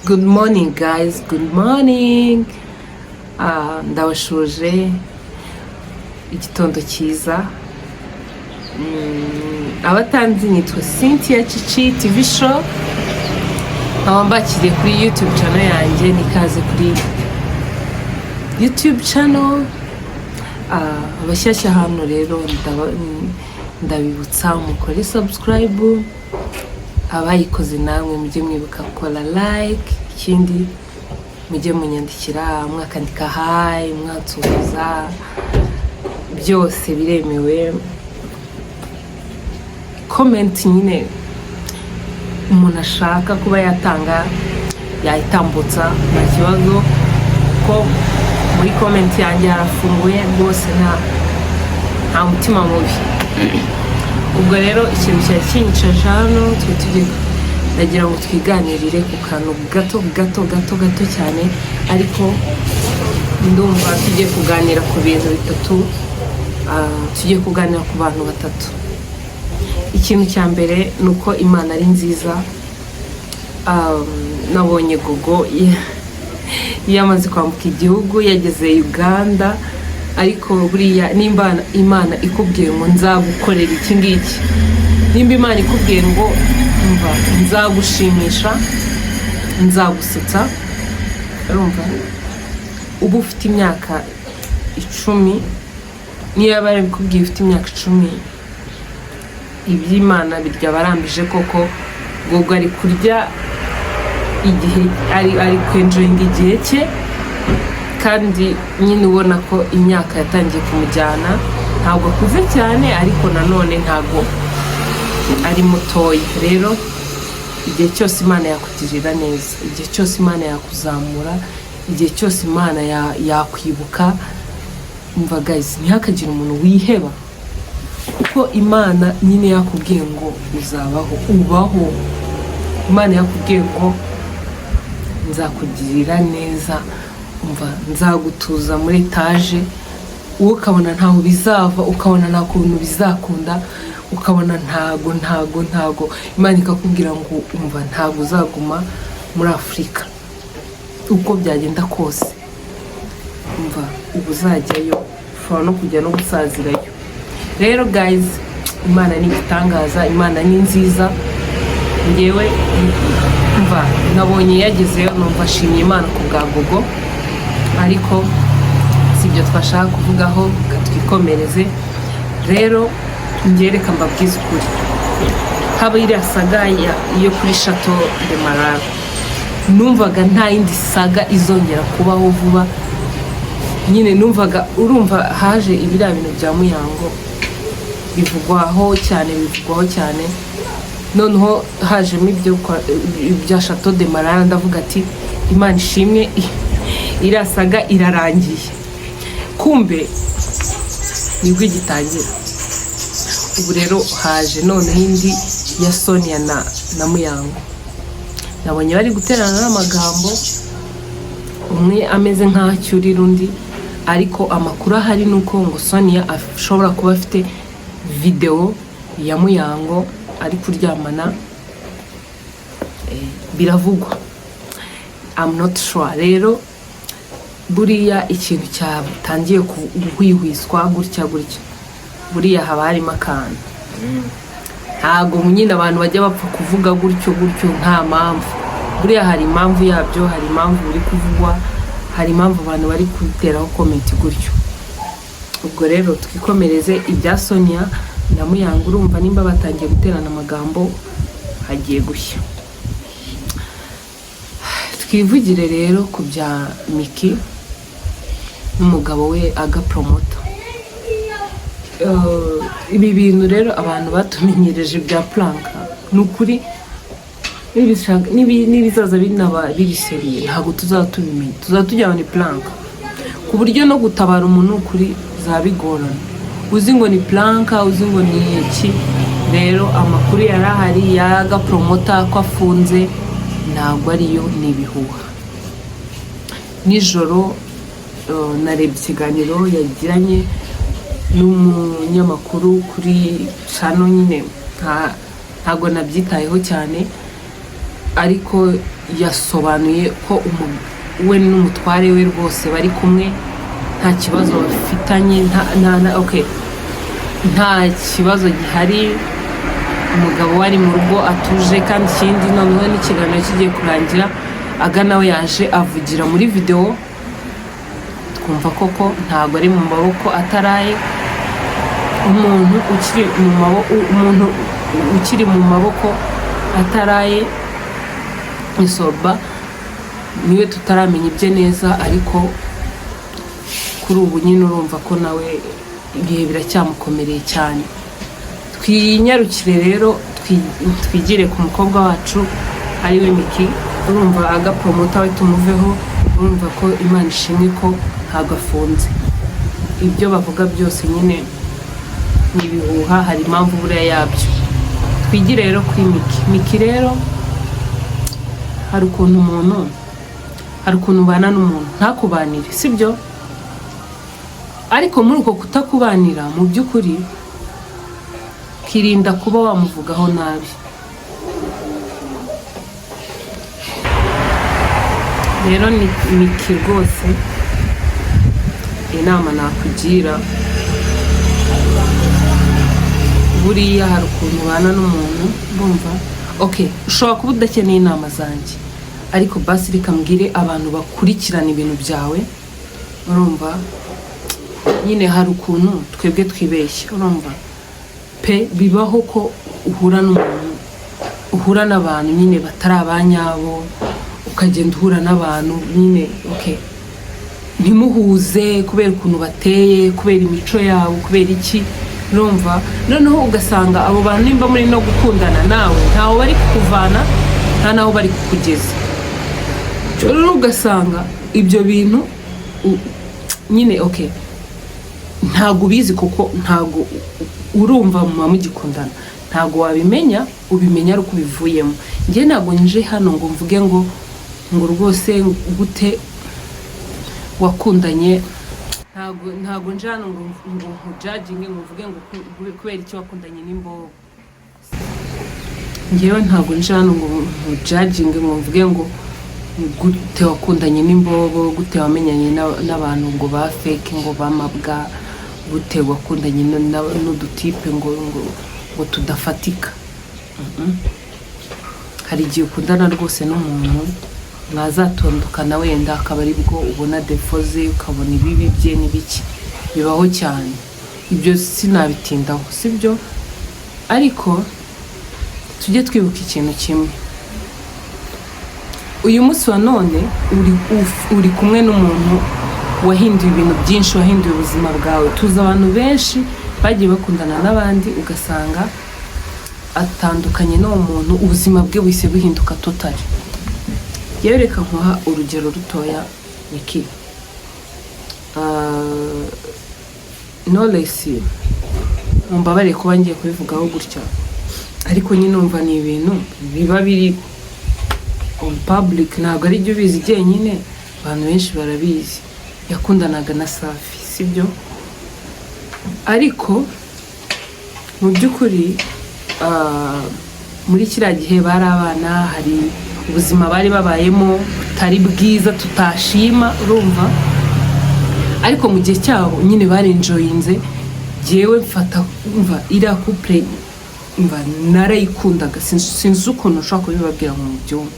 Good morning guys, good morning. Ndabashuje igitondo cyiza. Abatanzi nitwa Cynthia Chichi TV Show. Nkaba mbakiriye kuri YouTube channel yanjye, nikaze kuri YouTube channel. Abashyashya hano rero ndabibutsa mukore subscribe, abayikoze namwe mujye mwibuka gukora like. Ikindi mujye munyandikira, mwakandika hi, mwansuhuza, byose biremewe. Comment nyine umuntu ashaka kuba yatanga yayitambutsa, nta kibazo, ko muri comment yanjye harafunguye rwose, nta mutima mubi. Ubwo rero ikintu cyari kinyicaje hano, twe tugiye, ndagira ngo twiganirire ku kantu gato gato gato gato cyane, ariko ndumva tugiye kuganira ku bintu bitatu. Tugiye kuganira ku bantu batatu. Ikintu cya mbere ni uko Imana ari nziza. Nabonye Gogo yamaze kwambuka igihugu, yageze Uganda. Ariko buriya nimba Imana ikubwiye ngo nzagukorera iki ngiki, nimba Imana ikubwiye ngo mva nzagushimisha, nzagusetsa, urumva uba ufite imyaka 10, niyo yaba yarabikubwiye ufite imyaka 10, iby'Imana birya abarambije koko. Gogo ari kurya igihe, ari kwenjoyinga igihe cye, kandi nyine ubona ko imyaka yatangiye kumujyana. Ntabwo akuze cyane, ariko nanone ntabwo ari mutoya. Rero igihe cyose Imana yakugirira neza, igihe cyose Imana yakuzamura, igihe cyose Imana yakwibuka, umva guys, ntihakagire umuntu wiheba, kuko Imana nyine yakubwiye ngo uzabaho, ubaho. Imana yakubwiye ngo nzakugirira neza, umva nzagutuza muri etaje, wowe ukabona ntaho bizava, ukabona nta kuntu bizakunda, ukabona ntago ntago ntago. Imana ikakubwira ngo umva ntago uzaguma muri Afurika, uko byagenda kose, umva uba uzajyayo, ushobora no kujya no gusazirayo. Rero guys, Imana ni igitangaza, Imana ni nziza. Ngewe mva nabonye yagezeyo, numva ashimye Imana ku bwa Gogo, ariko si ibyo twashaka kuvugaho, reka twikomereze. Rero ngewe reka mbabwize ukuri, haba iriya saga yo kuri Chateau de Marara, numvaga nta yindi saga izongera kubaho vuba. Nyine numvaga, urumva haje ibiriya bintu bya Muyango, bivugwaho cyane, bivugwaho cyane, noneho hajemo ibyo bya Chateau de Marara, ndavuga ati Imana ishimwe, iriya saga irarangiye. Kumbe nibwo igitangira. Ubu rero haje noneho indi ya Sonia na Muyango. Nabonye bari guterana n'amagambo, umwe ameze nk'aho acyurira undi, ariko amakuru ahari ni uko ngo Sonia ashobora kuba afite videwo ya Muyango ari kuryamana. Biravugwa, I'm not sure. Rero buriya ikintu cyatangiye guhwihwiswa gutya gutya, buriya haba harimo akantu. Ntabwo nyine abantu bajya bapfa kuvuga gutyo gutyo nta mpamvu. Buriya hari impamvu yabyo, hari impamvu biri kuvugwa, hari impamvu abantu bari kubiteraho comment gutyo. Ubwo rero twikomereze ibya Sonia na Muyango. Urumva nimba batangiye guterana amagambo, hagiye gushya. Twivugire rero ku bya Miki n'umugabo we Aga Promoter. Ibi bintu rero abantu batumenyereje bya prank, ni ukuri n'ibizaza binaba biri sérieux, ntabwo tuzaba tubimenya, tuzaba tugira ngo ni prank, ku buryo no gutabara umuntu ukuri bizaba bigorana, uzi ngo ni prank, uzi ngo ni iki. Rero amakuru yari ahari y'Aga Promoter ko afunze ntabwo ariyo, ni ibihuha. Nijoro narebye ikiganiro yagiranye n'umunyamakuru kuri channel nyine, ntabwo nabyitayeho cyane, ariko Yasobanuye ko we n'umutware we rwose bari kumwe, nta kibazo bafitanye, okay, nta kibazo gihari. Umugabo we ari mu rugo atuje. Kandi ikindi noneho, n'ikiganiro kigiye kurangira, aga nawe yaje avugira muri videwo, twumva koko ntabwo ari mu maboko ataraye. Umuntu ukiri mu maboko ataraye isoba niwe tutaramenya ibye neza. Ariko kuri ubu nyine urumva ko nawe ibihe biracyamukomereye cyane. Twinyarukire rero, twigire ku mukobwa wacu ariwe Miki. Urumva aga Promoter we tumuveho. Urumva ko Imana ishimwe ko ntabwo afunze. Ibyo bavuga byose nyine ni ibihuha, hari impamvu buriya yabyo. Twigire rero kuri Miki. Miki rero, hari ukuntu ubana n'umuntu ntakubanire, sibyo? Ariko muri uko kutakubanira, mu by'ukuri kirinda kuba wamuvugaho nabi. Rero ni Miki rwose, inama nakugira, buriya hari ukuntu ubana n'umuntu, urumva, okay, ushobora kuba udakeneye inama zanjye, ariko basi reka mbwire abantu bakurikirana ibintu byawe. Urumva nyine hari ukuntu twebwe twibeshya, urumva pe. Bibaho ko uhura n'umuntu, uhura n'abantu nyine batari abanyabo, ukagenda uhura n'abantu nyine, okay, ntimuhuze kubera ukuntu bateye, kubera imico yabo, kubera iki, urumva. Noneho ugasanga abo bantu, nimba muri no gukundana nawe, ntaho bari kukuvana, nta n'aho bari kukugeza. Rero ugasanga ibyo bintu nyine, okay, ntabwo ubizi kuko ntabwo urumva muba mugikundana, ntabwo wabimenya, ubimenya ari uko ubivuyemo. Njye ntabwo nje hano ngo mvuge ngo rwose gute wakundanye. Ntabwo nje hano ngo nkujudginge, ngo mvuge ngo kubera iki wakundanye n'imbobo. Njyewe ntabwo nje hano ngo nkujudginge, ngo mvuge ngo gute wakundanye n'imbobo, gute wamenyanye n'abantu ngo ba fake, ngo bamabwa, gute wakundanye n'udutipe ngo tudafatika. Hari igihe ukundana rwose n'umuntu, mwazatondukana wenda akaba aribwo ubona défauts ze, ukabona ibibi bye n'ibiki. Bibaho cyane ibyo, sinabitindaho, sibyo? Ariko tujye twibuka ikintu kimwe: uyu munsi wa none uri kumwe n'umuntu wahinduye ibintu byinshi, wahinduye ubuzima bwawe. Tuzi abantu benshi bagiye bakundana n'abandi, ugasanga atandukanye n'uwo muntu, ubuzima bwe buhise buhinduka totally. Yewe, reka nkuha urugero rutoya, Niki. Knowless, mumbabarire kuba ngiye kubivugaho gutya, ariko nyine umva, ni ibintu biba biri on public, ntabwo ari byo ubizi jyenyine, abantu benshi barabizi. Yakundanaga na Safi, sibyo? Ariko mu by'ukuri, muri kiriya gihe bari abana, hari ubuzima bari babayemo butari bwiza tutashima, urumva. Ariko mu gihe cyabo nyine barenjoyinze. Jyewe mfata, umva, iriya couple, mva, narayikundaga. Sinzi ukuntu ushobora kubibabwira ngo mubyumve.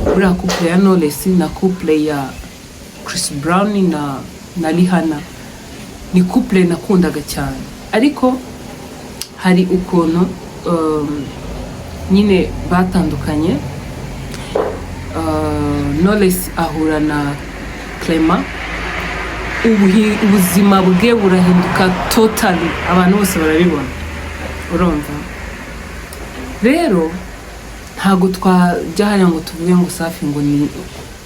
Buriya couple ya Knowless na couple ya Chris Brown na Rihanna ni couple nakundaga cyane. Ariko hari ukuntu nyine batandukanye, Knowless ahura na Clement, ubuzima bwe burahinduka totally, abantu bose barabibona. Urumva rero, ntabwo twajya hariya ngo tuvuge ngo Safi ngo ni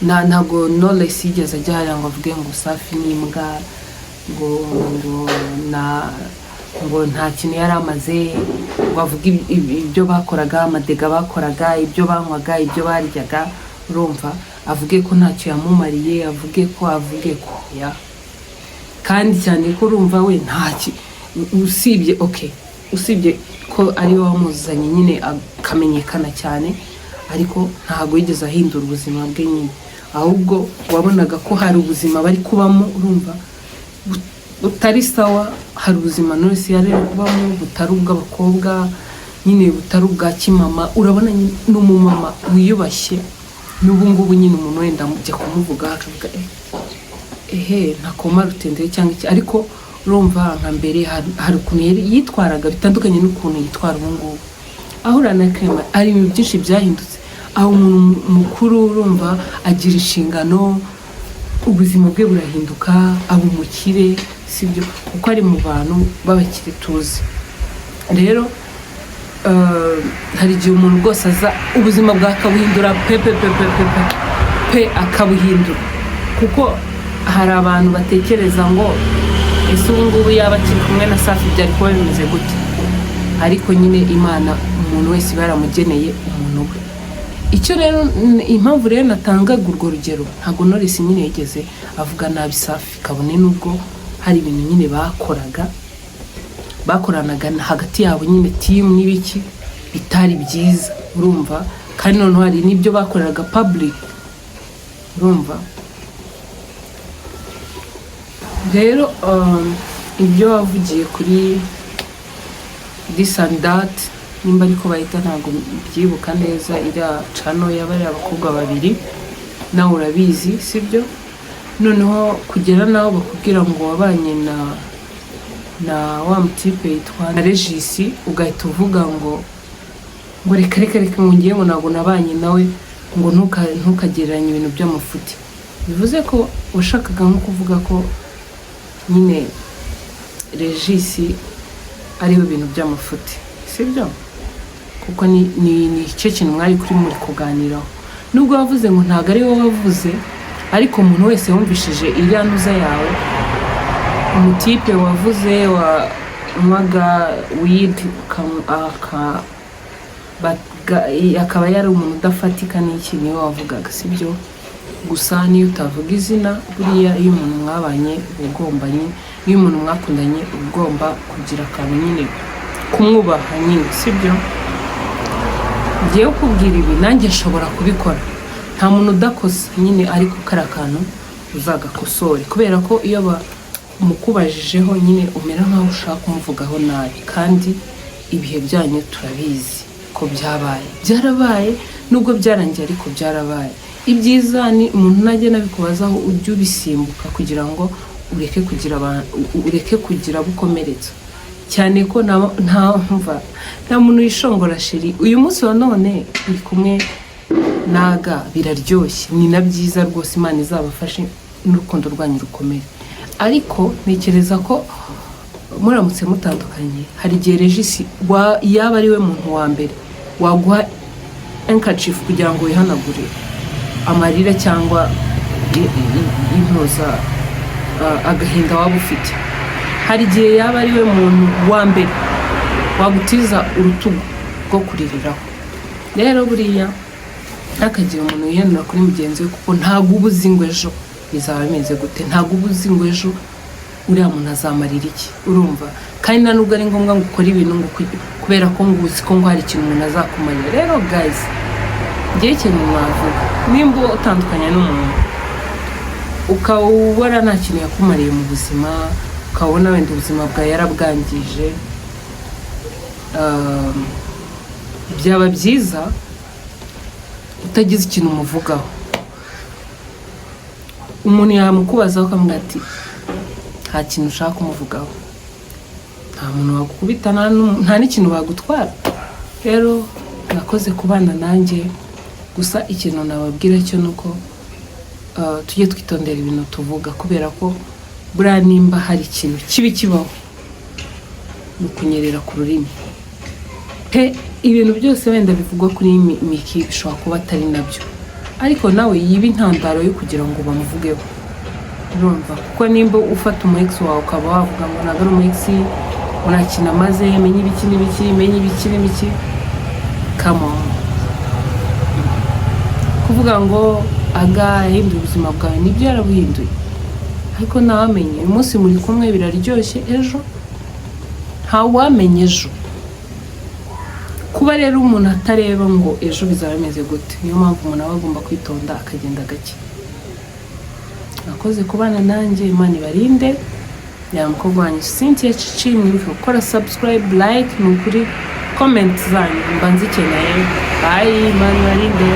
na, ntabwo Knowless yigeze ajya hariya ngo avuge ngo Safi ni imbwa, ngo na ngo nta kintu yari amaze, ngo avuge ibyo bakoraga, amadega bakoraga, ibyo banywaga, ibyo baryaga, urumva, avuge ko ntacyo yamumariye, avuge ko ya kandi cyane ko urumva we ntaki usibye, okay, usibye ko ari we wamuzanye nyine akamenyekana cyane. Ariko ntabwo yigeze ahindura ubuzima bwe nyine, ahubwo wabonaga ko hari ubuzima bari kubamo, urumva, butari sawa. Hari ubuzima Knowless yari ari kubamo butari ubw'abakobwa nyine, butari ubwa kimama. Urabona nyine ni umumama wiyubashye. N'ubu ngubu nyine umuntu wenda mujya kumuvuga akavuga ehe, ntakoma rutendere cyangwa iki. Ariko urumva nka mbere hari ukuntu yari yitwaraga bitandukanye n'ukuntu yitwara ubu ngubu. Ahura na Clement, hari ibintu byinshi byahindutse, aho umuntu mukuru, urumva, agira inshingano, ubuzima bwe burahinduka, aba umukire, sibyo? Kuko ari mu bantu b'abakire tuzi. Rero hari igihe umuntu rwose aza ubuzima bwawe akabuhindura pe pe pe pe pe pe pe, akabuhindura. Kuko hari abantu batekereza ngo ese ubu ngubu yaba akiri kumwe na Safi byari kuba bimeze gute? Ariko nyine Imana umuntu wese iba yaramugeneye umuntu we. Icyo rero impamvu rero natangaga urwo rugero, ntabwo Knowless nyine yigeze avuga nabi Safi, kabone n'ubwo hari ibintu nyine bakoraga, bakoranaga hagati yabo nyine, team n'ibiki, bitari byiza, urumva. Kandi noneho hari n'ibyo bakoreraga public, urumva. Rero ibyo wavugiye kuri this and that, nimba ariko bahita, ntabwo mbyibuka neza, iriya channel y'abariya abakobwa babiri, nawe urabizi, sibyo? Noneho kugera naho bakubwira ngo wabanye na wa mutipe yitwa na Regis, ugahita uvuga ngo reka reka reka, ngo ngiye, ngo ntabwo nabanye nawe, ngo ntukagereranye ibintu by'amafuti. Bivuze ko washakaga nko kuvuga ko nyine Regis ariwe bintu by'amafuti, sibyo? Kuko ni cyo kintu mwari kuri muri kuganiraho. Nubwo wavuze ngo ntabwo ari wowe wavuze, ariko umuntu wese wumvishije iriya ntuza yawe, umutipe wavuze wanywaga weed akaba yari umuntu udafatika n'iki, niwe wavugaga, sibyo? Gusa niyo utavuga izina, buriya iyo umuntu mwabanye uba ugomba nyine, iyo umuntu mwakundanye uba ugomba kugira akantu nyine kumwubaha nyine, sibyo? Ngiye kukubwira ibi, nanjye nshobora kubikora, nta muntu udakosa nyine, ariko kariya kantu uzagakosore, kubera ko iyo bamukubajijeho nyine umera nkaho ushaka kumuvugaho nabi, kandi ibihe byanyu turabizi ko byabaye, byarabaye, nubwo byarangiye ariko byarabaye. Ibyiza ni umuntu najya nabikubazaho ujye ubisimbuka kugira ngo ureke kugira abantu, ureke kugira abo ukomeretsa cyane, ko nta muntu wishongora. Chérie, uyu munsi wa none uri kumwe naga biraryoshye, ni na byiza rwose, Imana izabafashe n'urukundo rwanyu rukomere. Ariko ntekereza ko muramutse mutandukanye, hari igihe Regis yaba ari we muntu wa mbere waguha handkerchief kugira ngo wihanagure amarira cyangwa intoza agahinda waba ufite. Hari igihe yaba ari we muntu wa mbere wagutiza urutugu rwo kuririraho. Rero buriya ntakagira umuntu wihenura kuri mugenzi we, kuko ntabwo uba uzi ngo ejo bizaba bimeze gute, ntabwo uba uzi ngo ejo uriya muntu azamarira iki, urumva. Kandi nta nubwo ari ngombwa ngo ukore ibintu ngo kubera ko ngo uzi ko ngo hari ikintu umuntu azakumarira. Rero guys, ngewe ikintu mwavuga, nimba utandukanye n'umuntu ukaba ubona nta kintu yakumariye mu buzima, ukabona wenda ubuzima bwawe yarabwangije, byaba byiza utagize ikintu umuvugaho. Umuntu yamukubazaho ukamubwira ati nta kintu ushaka kumuvugaho. Nta muntu wagukubita, nta n'ikintu bagutwara. Rero mwakoze kubana nanjye. Gusa ikintu nababwira cyo ni uko tujye twitondera ibintu tuvuga, kubera ko buriya nimba hari ikintu kibi kibaho ni ukunyerera ku rurimi pe. Ibintu byose wenda bivugwa kuri Miki bishobora kuba atari nabyo, ariko nawe yiba intandaro yo kugira ngo bamuvugeho, urumva. Kuko nimba ufata umu ex wawe ukaba wavuga ngo ntabwo ari umu ex, ngo nta kintu amaze, menye ibiki n'ibiki, menye ibiki n'ibiki, come on. Kuvuga ngo aga yahinduye ubuzima bwawe, nibyo, yarabuhinduye, ariko ntawamenye. Uyu munsi muri kumwe biraryoshye, ejo ntawamenya ejo. Kuba rero umuntu atareba ngo ejo bizaba bimeze gute, niyo mpamvu umuntu aba agomba kwitonda, akagenda gake. Mwakoze kubana nanjye, Imana ibarinde. Ya mukobwa wanyu Cynthia Cici. Mwibuke gukora subscribe, like, ni ukuri comment zanyu mba nzikeneye. Bye, Imana ibarinde.